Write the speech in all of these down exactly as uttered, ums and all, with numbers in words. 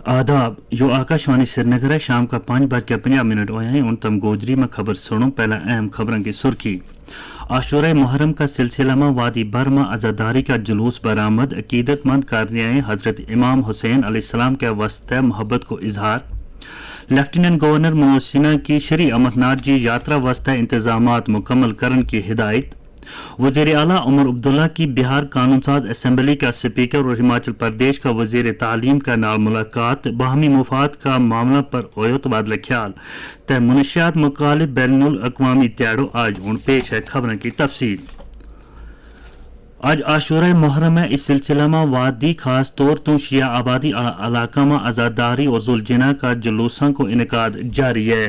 آداب، یوہ آکاشوانی سرینگر ہے۔ شام کا پانچ بج کے پنجاہ منٹ ہویا ہیں۔ ہن تم گوجری ما خبر سنو۔ پہلا اہم خبراں کی سرخی۔ عاشورہ محرم کا سلسلہ ما وادی بھر ما عزاداری کا جلوس برآمد، عقیدت مند کر رہیا ہیں حضرت امام حسین علیہ السلام کے واسطے محبت کو اظہار۔ لیفٹیننٹ گورنر منوج سنہا کی شری امر ناتھ جی یاترا واسطے انتظامات مکمل کرن کی ہدایت۔ وزیر اعلیٰ عمر عبداللہ کی بہار قانون ساز اسمبلی کا سپیکر اور ہماچل پردیش کا وزیر تعلیم کا نال ملاقات، باہمی مفاد کا معاملہ پر ہویو تبادلہ خیال۔ تے منشیات مخالف بین الاقوامی تیاڑو آج ہن پیش ہے خبراں کی تفصیل۔ آج عاشورہ محرم ہے، اس سلسلہ ما وادی خاص طور توں شیعہ آبادی علاقہ ما عزاداری اور ذوالجناح کا جلوساں کو انعقاد جاری ہے۔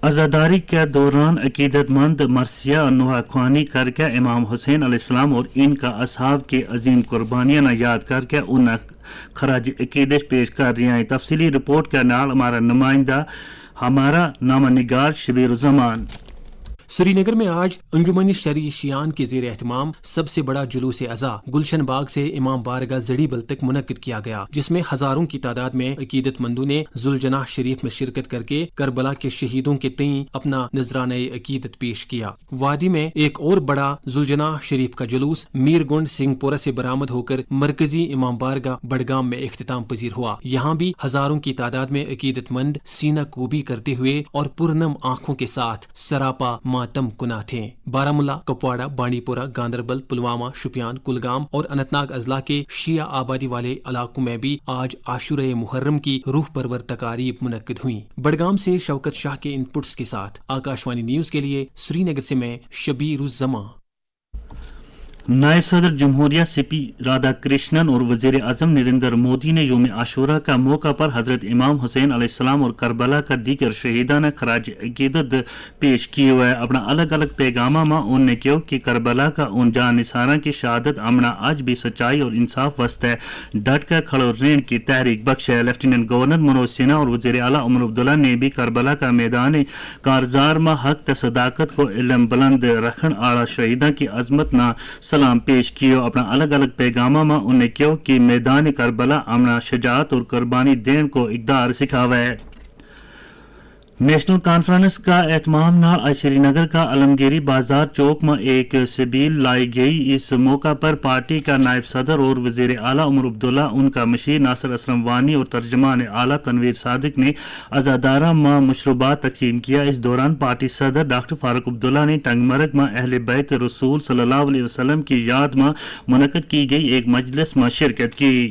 عزاداری کے دوران عقیدت مند مرثیہ نوحہ خوانی کر کے امام حسین علیہ السلام اور ان کا اصحاب کی عظیم قربانیاں نا یاد کر کے انہاں خراج عقیدت پیش کر رہیا ہیں۔ تفصیلی رپورٹ کے نال ہمارا نمائندہ، ہمارا نامہ نگار شبیر الزمان۔ سری نگر میں آج انجمن شرعی شیعان کے زیر اہتمام سب سے بڑا جلوس عزا گلشن باغ سے امام بارگاہ زڑی بل تک منعقد کیا گیا، جس میں ہزاروں کی تعداد میں عقیدت مندوں نے ذوالجناح شریف میں شرکت کر کے کربلا کے شہیدوں کے تئیں اپنا نذرانۂ عقیدت پیش کیا۔ وادی میں ایک اور بڑا ذوالجناح شریف کا جلوس میر گنڈ سنگھ پورہ سے برآمد ہو کر مرکزی امام بارگاہ بڑگام میں اختتام پذیر ہوا۔ یہاں بھی ہزاروں کی تعداد میں عقیدت مند سینہ کوبی کرتے ہوئے اور پرنم آنکھوں کے ساتھ سراپا ماتم کنا تھے۔ بارہ ملا، کپواڑہ، بانڈی پورہ، گاندربل، پلوامہ، شپیان، کلگام اور اننت ناگ اضلاع کے شیعہ آبادی والے علاقوں میں بھی آج عاشورہ محرم کی روح پرور تقاریب منعقد ہوئیں۔ بڑگام سے شوکت شاہ کے ان پٹس کے ساتھ آکاشوانی نیوز کے لیے سری نگر سے میں شبیر الزماں۔ نائب صدر جمہوریہ سی پی رادھا کرشنن اور وزیر اعظم نریندر مودی نے یوم عاشورہ کا موقع پر حضرت امام حسین علیہ السلام اور کربلا کا دیگر شہیدانہ خراج عقیدت پیش کیو ہے۔ اپنا الگ الگ پیغاماں ما ان نے کہیو کہ کربلا کا ان جاں نثاراں کی شہادت امنا اج بھی سچائی اور انصاف واسطے ڈٹ کے کھڑو رہن کی تحریک بخش ہے۔ لیفٹیننٹ گورنر منوج سنہا اور وزیر اعلیٰ عمر عبداللہ نے بھی کربلا کا میدان کارزار ما حق تے صداقت کو علم بلند رکھن آڑا شہیداں کی عظمت نا سلام پیش کیو۔ اپنا الگ الگ پیغاماں ما ان نے کہیو کہ میدان کربلا امنا شجاعت اور قربانی دین کو اقدار سکھاوے۔ نیشنل کانفرنس کا اہتمام نال آج سری نگر کا علمگیری بازار چوک ما ایک سبیل لائی گئی۔ اس موقع پر پارٹی کا نائب صدر اور وزیر اعلیٰ عمر عبداللہ، ان کا مشیر ناصر اسلم وانی اور ترجمان اعلیٰ تنویر صادق نے عزاداراں ما مشروبات تقسیم کیا۔ اس دوران پارٹی صدر ڈاکٹر فاروق عبداللہ نے ٹنگ مرگ ما اہل بیت رسول صلی اللہ علیہ وسلم کی یاد ما منعقد کی گئی ایک مجلس ما شرکت کی۔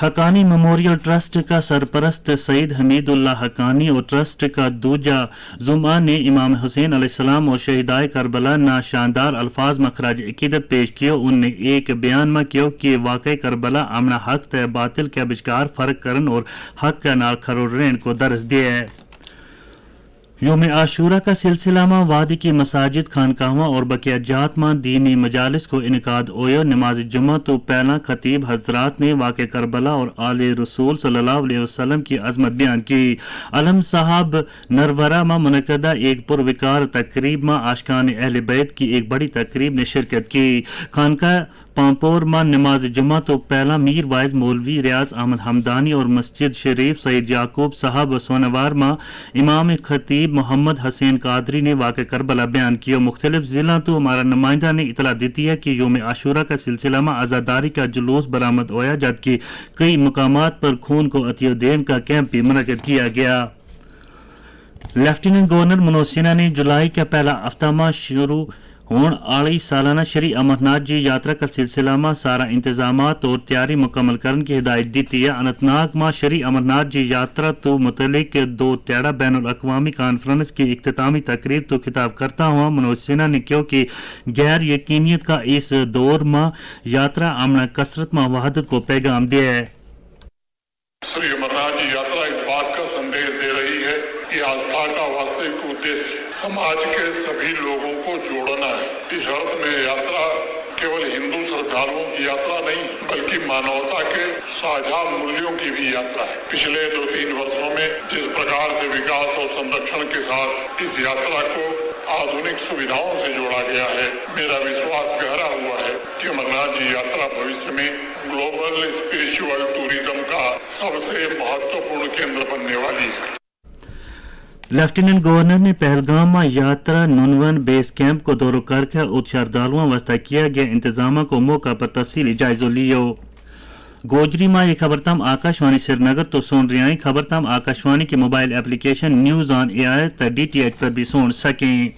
حقانی میموریل ٹرسٹ کا سرپرست سعید حمید اللہ حقانی اور ٹرسٹ کا دوجہ زمعہ نے امام حسین علیہ السلام اور شہدائے کربلا نا شاندار الفاظ ما خراج عقیدت پیش کیو۔ ان نے ایک بیان ما کہیو کہ واقعہ کربلا امنا حق تے باطل کے بچکار فرق کرن اور حق کے نال کھڑو رہن کو درس دیا ہے۔ یوم عاشورہ کا سلسلہ ما وادی کی مساجد، خانقاہواں اور بقیہ جات ما دینی مجالس کو انعقاد ہویو۔ نماز جمعہ تو پہلاں خطیب حضرات نے واقعہ کربلا اور آل رسول صلی اللہ علیہ وسلم کی عظمت بیان کی۔ علم صاحب نرورہ ما منعقدہ ایک پر وقار تقریب ما عاشقان اہل بیت کی ایک بڑی تقریب نے شرکت کی۔ خانقاہ پامپور ما نماز جمعہ تو پہلاں میر واعظ مولوی ریاض احمد حمدانی اور مسجد شریف سید یعقوب صاحب سونوار ما امام خطیب محمد حسین قادری نے واقعہ کربلا بیان کیو۔ مختلف ضلع تو ہمارا نمائندہ نے اطلاع دیتی ہے کہ یوم عاشورہ کا سلسلہ ما عزاداری کا جلوس برآمد ہویا، جبکہ کئی مقامات پر خون کو عطیہ دین کا کیمپ بھی منعقد کیا گیا۔ لیفٹیننٹ گورنر منوج سنہا نے جولائی کا پہلا ہفتہ ما شروع ہون آلی سالانہ شری امرناتھ جی یاترا کا سلسلہ ما سارا انتظامات اور تیاری مکمل کرن کی ہدایت دیتی ہے۔ انتناگ ما شری امرناتھ جی یاترا تو متعلق دو تیڑا بین الاقوامی کانفرنس کی اختتامی تقریب تو خطاب کرتا ہوا منوج سنہا نے کہیو کہ غیر یقینیت کا اس دور ما یاترا امنا کثرت ما وحدت کو پیغام دیا ہے۔ سری امرناتھ جی یاترا اس بات کا سندیش دے رہی ہے کہ آستھا کا واستوک ادیش سماج کے سبھی لوگوں کو جوڑنا ہے۔ اس ارتھ میں یاترا کیول ہندو سردھاروں کی یاترا نہیں، بلکہ مانوتا کے ساجھا مولیوں کی بھی یاترا ہے۔ پچھلے دو تین ورسوں میں جس پرکار سے وکاس اور سنرکشن کے ساتھ اس یاترا کو آدھنک سویدھاؤں سے جوڑا گیا ہے، میرا وشواس گہرا ہوا ہے کہ امرناتھ جی یاترا بھوشیہ میں گلوبل اسپریچول ٹورزم کا سب سے مہتوپورن کیندر بننے والی ہے۔ لیفٹیننٹ گورنر نے پہلگام ما یاترا نونون بیس کیمپ کو دورو کر کے اتشار دالواں واسطے کیا گیا انتظاماں کو موقع پر تفصیلی جائزو لیو۔ گوجری ما یہ خبر تم آکاشوانی سرینگر تو سن رہی ہیں۔ خبر تم آکاشوانی کے موبائل ایپلیکیشن نیوز آن اے آئی تے ڈی ٹی ایچ پر بھی سن سکیں۔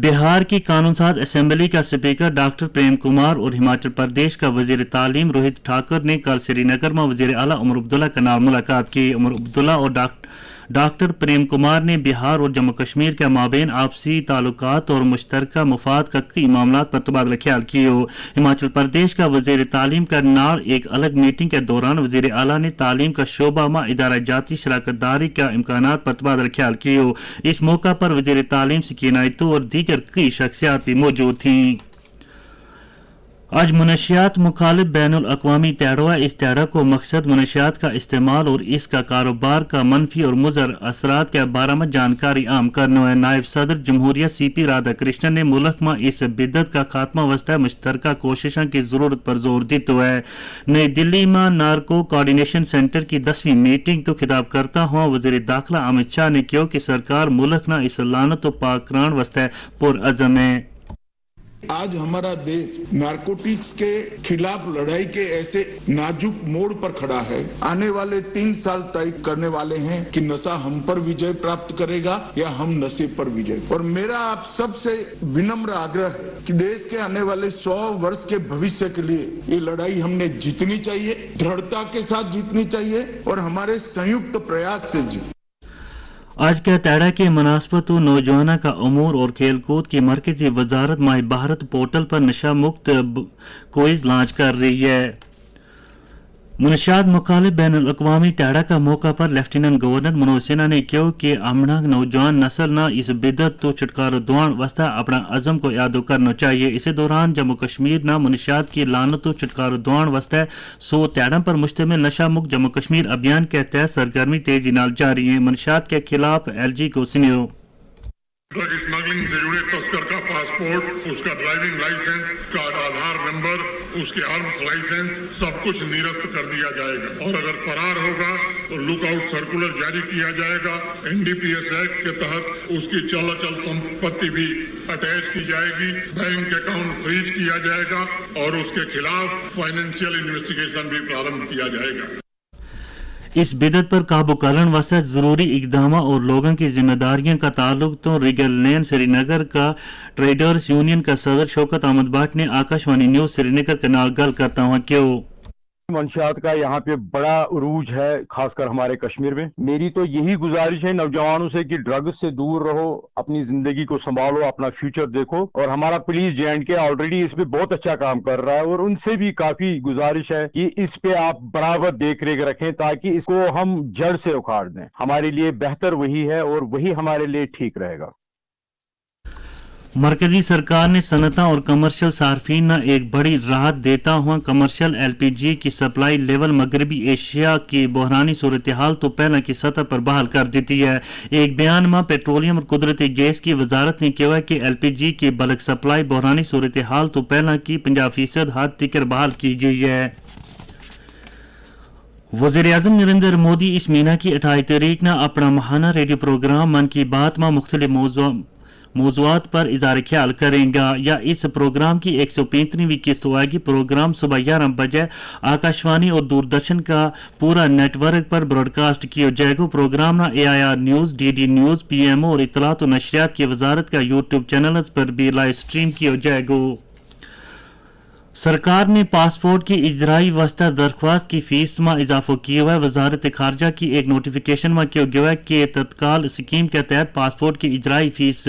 بہار کی قانون ساز اسمبلی کا سپیکر ڈاکٹر پریم کمار اور ہماچل پردیش کا وزیر تعلیم روہت ٹھاکر نے کل سری نگر ما وزیر اعلیٰ عمر عبداللہ کے نال ملاقات کی۔ عمر عبداللہ اور ڈاکٹر پریم کمار نے بہار اور جموں کشمیر کے مابین آپسی تعلقات اور مشترکہ مفاد کا کئی معاملات پر تبادلہ خیال کیو۔ ہماچل پردیش کا وزیر تعلیم کے نال ایک الگ میٹنگ کے دوران وزیر اعلیٰ نے تعلیم کا شعبہ ما ادارہ جاتی شراکت داری کا امکانات پر تبادلہ خیال کیو۔ اس موقع پر وزیر تعلیم سکینہ اتو اور دیگر کئی شخصیات بھی موجود تھیں۔ آج منشیات مخالف بین الاقوامی تہڑو ہے۔ اس تہڑا کو مقصد منشیات کا استعمال اور اس کا کاروبار کا منفی اور مضر اثرات کے بارے میں جانکاری عام کرنو ہے۔ نائب صدر جمہوریہ سی پی رادھا کرشنن نے ملک ما اس بدعت کا خاتمہ واسطے مشترکہ کوششاں کی ضرورت پر زور دیتو ہے۔ نئی دلی ما نارکو کوآرڈینیشن سینٹر کی دسویں میٹنگ تو خطاب کرتا ہوا وزیر داخلہ احمد شاہ نے کہیو کہ سرکار ملک نا اس لعنت و پاکران واسطے پر عزم ہے۔ آج ہمارا دیش نارکوٹکس کے خلاف لڑائی کے ایسے نازک موڑ پر کھڑا ہے۔ آنے والے تین سال طے کرنے والے ہیں کہ نشہ ہم پر وجے پراپت کرے گا یا ہم نشے پر وجے۔ اور میرا آپ سب سے ونمر آگرہ ہے کہ دیش کے آنے والے سو ورس کے بھوشیہ کے لیے یہ لڑائی ہم نے جیتنی چاہیے، درڑھتا کے ساتھ جیتنی چاہیے اور ہمارے سنیکت پریاس سے جیت۔ آج کے تہڑا کی مناسبت و نوجواناں کا امور اور کھیل کود کی مرکزی وزارت مائی بھارت پورٹل پر نشہ مکت کوئز لانچ کر رہی ہے۔ منشیات مخالف بین الاقوامی تہڑا کا موقع پر لیفٹیننٹ گورنر منوج سنہا نے کہیو کہ امنا نوجوان نسل نا اس بدعت تو چھٹکارو دوان واسطے اپنا عزم کو اعادو کرنو چاہیے۔ اسے دوران جموں کشمیر نا منشیات کی لعنت تو چھٹکارو دوان واسطے سو تہڑاں پر مشتمل نشہ مکت جموں کشمیر ابھیان کے تحت سرگرمی تیزی نال جاری ہیں۔ منشیات کے خلاف ایل جی کو سنیو۔ ڈرگ اسمگلنگ سے جڑے تسکر کا پاسپورٹ، اس کا ڈرائیونگ لائسنس، اس کا آدھار نمبر، اس کے آرمز لائسنس، سب کچھ نرست کر دیا جائے گا اور اگر فرار ہوگا تو لک آؤٹ سرکولر جاری کیا جائے گا۔ این ڈی پی ایس ایکٹ کے تحت اس کی چل اچل سمپتی بھی اٹیچ کی جائے گی، بینک اکاؤنٹ فریج کیا جائے گا اور اس کے خلاف فائنینشل انویسٹیگیشن بھی پرارمب کیا جائے گا۔ اس بدعت پر قابو کرن واسطے ضروری اقدامات اور لوگاں کی ذمہ داریاں کا تعلق تو ریگل لین سری نگر کا ٹریڈرز یونین کا صدر شوکت احمد بٹ نے آکاشوانی نیوز سری نگر کے نال گل کرتا ہوا کہیو۔ منشیات کا یہاں پہ بڑا عروج ہے، خاص کر ہمارے کشمیر میں۔ میری تو یہی گزارش ہے نوجوانوں سے کہ ڈرگز سے دور رہو، اپنی زندگی کو سنبھالو، اپنا فیوچر دیکھو۔ اور ہمارا پولیس جے اینڈ کے آلریڈی اس پہ بہت اچھا کام کر رہا ہے اور ان سے بھی کافی گزارش ہے کہ اس پہ آپ برابر دیکھ ریکھ رکھیں تاکہ اس کو ہم جڑ سے اکھاڑ دیں۔ ہمارے لیے بہتر وہی ہے اور وہی ہمارے لیے ٹھیک رہے گا۔ مرکزی سرکار نے صنعتاں اور کمرشل صارفین نا ایک بڑی راحت دیتا ہوا کمرشل ایل پی جی کی سپلائی لیول مغربی ایشیا کی بحرانی صورتحال تو پہلاں کی سطح پر بحال کر دیتی ہے۔ ایک بیان ما پیٹرولیم اور قدرتی گیس کی وزارت نے کہیو ہے کہ ایل پی جی کی بلک سپلائی بحرانی صورتحال تو پہلاں کی پنجاہ فیصد حد تکر بحال کی گئی ہے۔ وزیر اعظم نریندر مودی اس مہینہ کی اٹھائی تاریخ نا اپنا ماہانہ ریڈیو پروگرام من کی بات ما مختلف موضوع موضوعات پر اظہار خیال کریں گا۔ یا اس پروگرام کی ایک سو پینتریویں قسط ہوئے گی۔ پروگرام صبح گیارہ بجے آکاشوانی اور دوردرشن کا پورا نیٹ ورک پر براڈکاسٹ کیو جائے گو۔ پروگرام نا اے آئی آر نیوز، ڈی ڈی نیوز، پی ایم او اور اطلاعات و نشریات کی وزارت کا یوٹیوب چینلز پر بھی لائیو سٹریم کیو جائے گو۔ سرکار نے پاسپورٹ کی اجرائی واسطے درخواست کی فیس ما اضافو کیو ہے۔ وزارت خارجہ کی ایک نوٹیفکیشن ما کیو گیو ہے کہ تتکال سکیم کے تحت پاسپورٹ کی اجرائی فیس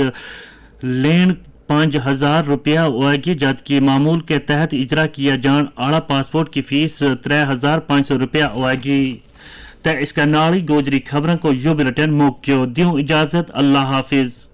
لین پانچ ہزار روپیہ ہوئے گی، جد کہ معمول کے تحت اجرا کیا جان آڑا پاسپورٹ کی فیس ترے ہزار پانچ سو روپیہ ہوئے گی۔ تے اس کا ناڑی گوجری خبراں کو یوہ بلٹن موکیو دیوں اجازت، اللہ حافظ۔